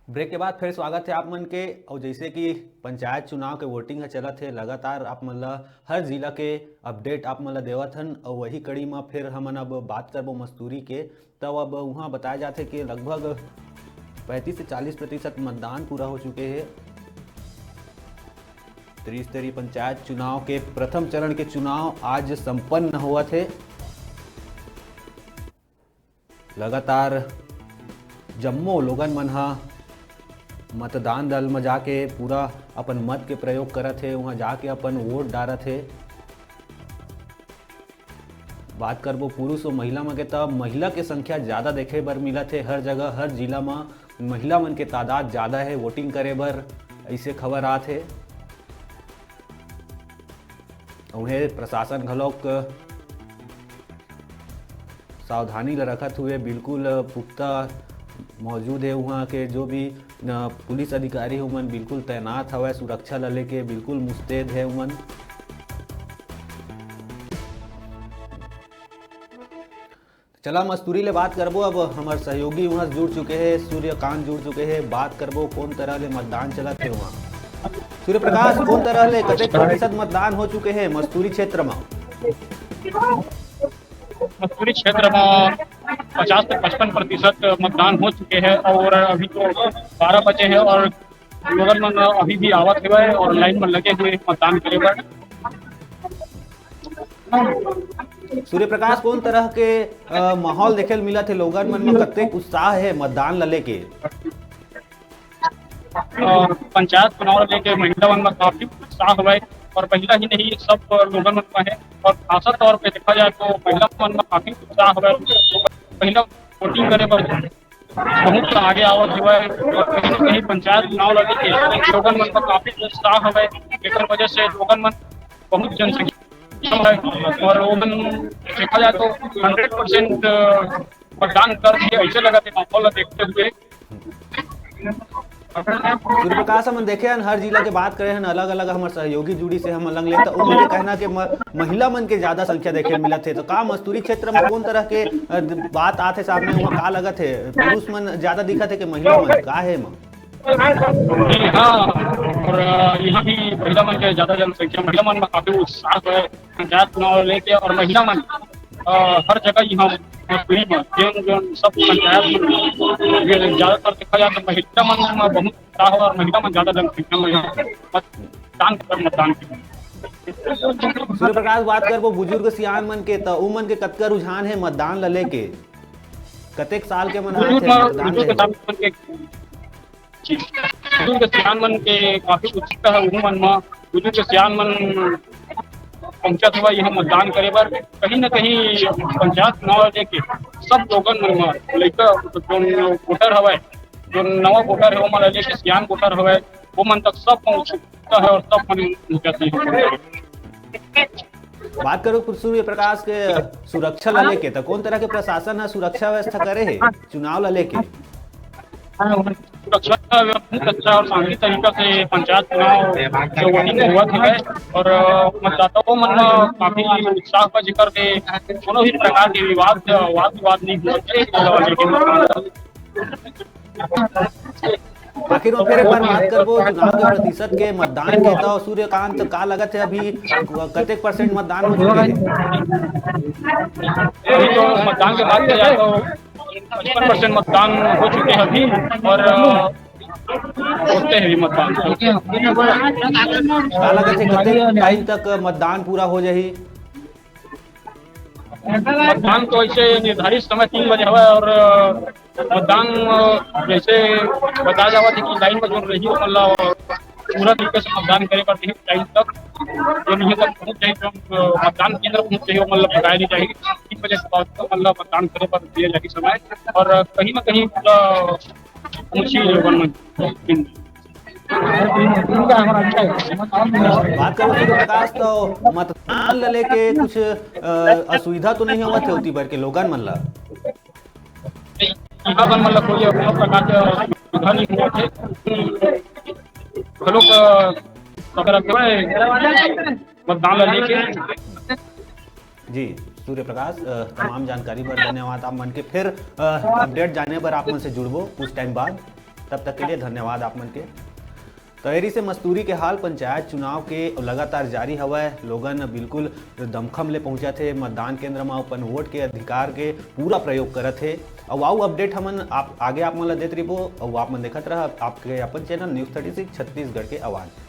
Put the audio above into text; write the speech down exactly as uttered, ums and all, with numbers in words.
Break के बाद फिर स्वागत है आप मन के। और जैसे कि पंचायत चुनाव के वोटिंग ह चलत हे, लगातार आप मन ला हर जिला के अपडेट आप मन ला देवत हन। और वही कड़ी म फिर हमन अब बात करबो मस्तूरी के। तब अब उहाँ बताया जाथे कि लगभग पैंतीस से चालीस प्रतिशत मतदान पूरा हो चुके हे। त्रिस्तरीय पंचायत चुनाव के प्रथम चरण के चुनाव आज संपन्न होवत हे। लगातार जम्मो लोगन मन ह मतदान दल म जाके पूरा अपन मत के प्रयोग करत हे, उहाँ जाके अपन वोट डारत हे। बात करबो पुरुष और महिला मन के, त महिला के संख्या ज्यादा देखे बर मिलत हे। हर जगह, हर जिला म महिला मन के तादाद ज्यादा हे वोटिंग करे बर, ऐसे खबर आत हे। उहे प्रशासन घलोक सावधानी ल रखत हुए बिल्कुल पुख्ता मौजूद हे। उहाँ के जो भी, अ, पुलिस अधिकारी हे, उमन बिल्कुल तैनात हवय, सुरक्षा ल लेके बिल्कुल मुस्तैद हे उमन। चला मस्तूरी ले बात करबो। अब हमर सहयोगी उहाँ से जुड़ चुके हे, सूर्यकांत जुड़ चुके हे। बात करबो कोन तरह ले मतदान चलत हे उहाँ। सूर्य प्रकाश, कोन तरह ले, कतेक प्रतिशत मतदान हो चुके हे मस्तूरी क्षेत्र म? मस्तूरी क्षेत्र म पचास से पचपन प्रतिशत मतदान हो चुके हैं और अभी तो बारह बजे हैं और लोगन मन अभी भी आवत हवय और लाइन में लगे हुए हैं मतदान करे बर। सूर्य प्रकाश, कोन तरह के, अ, माहौल देखे ल मिलत हे? लोगन मन में कतेक उत्साह हे मतदान ल लेके? अ, पंचायत चुनाव ल लेके महिला मन में काफी उत्साह हवय और महिला ही नहीं, सब लोगन मन में है और खासा तौर पे देखा जाए तो महिला मन में काफी उत्साह हवय। महिला वोटिंग करे बर बहुत आगे आवत हवय और कहीं ना कहीं पंचायत चुनाव ल लेके लोगन मन में काफी उत्साह हवय, जेकर वजह से लोगन मन बहुत जनसंख्या हवय और वो मन देखा जाए तो हंड्रेड परसेंट मतदान कर दिए, ऐसे लगत हे माहौल ल देखते हुए। सूर्य प्रकाश, हमन देखे हन, हर जिला के बात करे हन, अलग-अलग हमर सहयोगी जुड़ी से हमन लंग लेन, त उमन के कहना के म-, महिला मन के ज्यादा संख्या देखे ल मिलत हे। तो का मस्तूरी क्षेत्र म कोन तरह के, अ, द-, बात आत हे सामने, उहाँ का लगत हे, पुरुष मन ज्यादा दिखत हे कि महिला मन, का हे एमा? जी हाँ, और, अ, यहाँ भी महिला मन के ज्यादा जनसंख्या, महिला मन में काफी उत्साह है पंचायत चुनाव लेके, और महिला मन, अ, हर जगह यहाँ मस्तूरी में, जेन, जेन सब पंचायत में, ये ज्यादातर देखा जाए तो महिला मन में बहुत उत्साह है और महिला मन ज्यादा जनसंख्या में यहाँ मतदान कर, मतदान के। सूर्य प्रकाश, बात करबो बुजुर्ग सियान मन के, त उमन के कतका रुझान हे मतदान ल लेके? कतेक साल के मन आए बुजुर्ग थे मन, मतदान बुजुर्ग ले? सियान मन के, जी, बुजुर्ग सियान मन के काफी उत्सुकता है, उहू मन म बुजुर्ग सियान मन पहुंचत हवय यहाँ मतदान करे बर। कहीं ना कहीं पंचायत चुनाव लेके सब लोगन मन म लइका, जोन वोटर हवय, जोन नवा वोटर है, वो मन लेके सियान वोटर हवय, वो मन तक सब पहुंचता है और सब मन पहुंचत है। बात करो कुछ सूर्य प्रकाश के सुरक्षा ला लेके, तो कौन तरह के प्रशासन है सुरक्षा व्यवस्था करे है चुनाव ला लेके? सुरक्षा व्यवस्था बहुत अच्छा और शांति तरीका से पंचायत चुनाव के वोटिंग हुआ है और, अ, मतदाताओं मन म काफी उत्साह बा, जेकर से कोनो भी प्रकार के विवाद, वाद विवाद नहीं हुआ। आखिर में फिर एक बार बात करबो चुनाव के प्रतिशत के, मतदान के, तो सूर्यकांत, का लगत है अभी कतेक परसेंट मतदान हो चुके हैं? अभी तो मतदान के बात किया जाए तो पचपन परसेंट मतदान हो चुके हैं अभी और, अ, होते हैं अभी मतदान। का लगत है कतेक टाइम तक मतदान पूरा हो जाही? मतदान तो ऐसे निर्धारित समय तीन बजे हवा और, अ, मतदान, अ, जैसे बताया जावा कि लाइन में जो रही, मतलब, पूरा तरीके से मतदान करे पड़ते हैं टाइम तक। जो नहीं तक पहुंच जाए, जो, अ, मतदान केंद्र पहुंच जाए, मतलब, बताया नहीं जाए। तीन बजे के बाद तो, मतलब, मतदान करे पर दिया जाए समय और, अ, कहीं ना कहीं पूरा पहुंची लोगन में। बात करो सूर्य प्रकाश, तो मतदान ल लेके कुछ, अ, असुविधा तो नहीं होवत है उती बर के लोगन मन ला? इहाँ मन मतलब कोई कोनो प्रकार के असुविधा नहीं होवत है। घलो, अ, अगर मतदान ल लेके जी, सूर्य प्रकाश, अ, तमाम जानकारी बर धन्यवाद आप मन के। फिर, अ, अपडेट जाने बर आप मन से जुड़बो कुछ टाइम बाद। तब तक के लिए धन्यवाद आप मन के। तो एरी से मस्तूरी के हाल। पंचायत चुनाव के लगातार जारी हवय। लोगन बिल्कुल दमखम ले पहुंचत हे मतदान केंद्र म अपन वोट के अधिकार के पूरा प्रयोग करत हे। अउ आऊ अपडेट हमन आप आगे आप मन ला देत रहिबो। अउ आप मन देखत रहा आपके अपन channel news thirty six Chhattisgarh के आवाज़।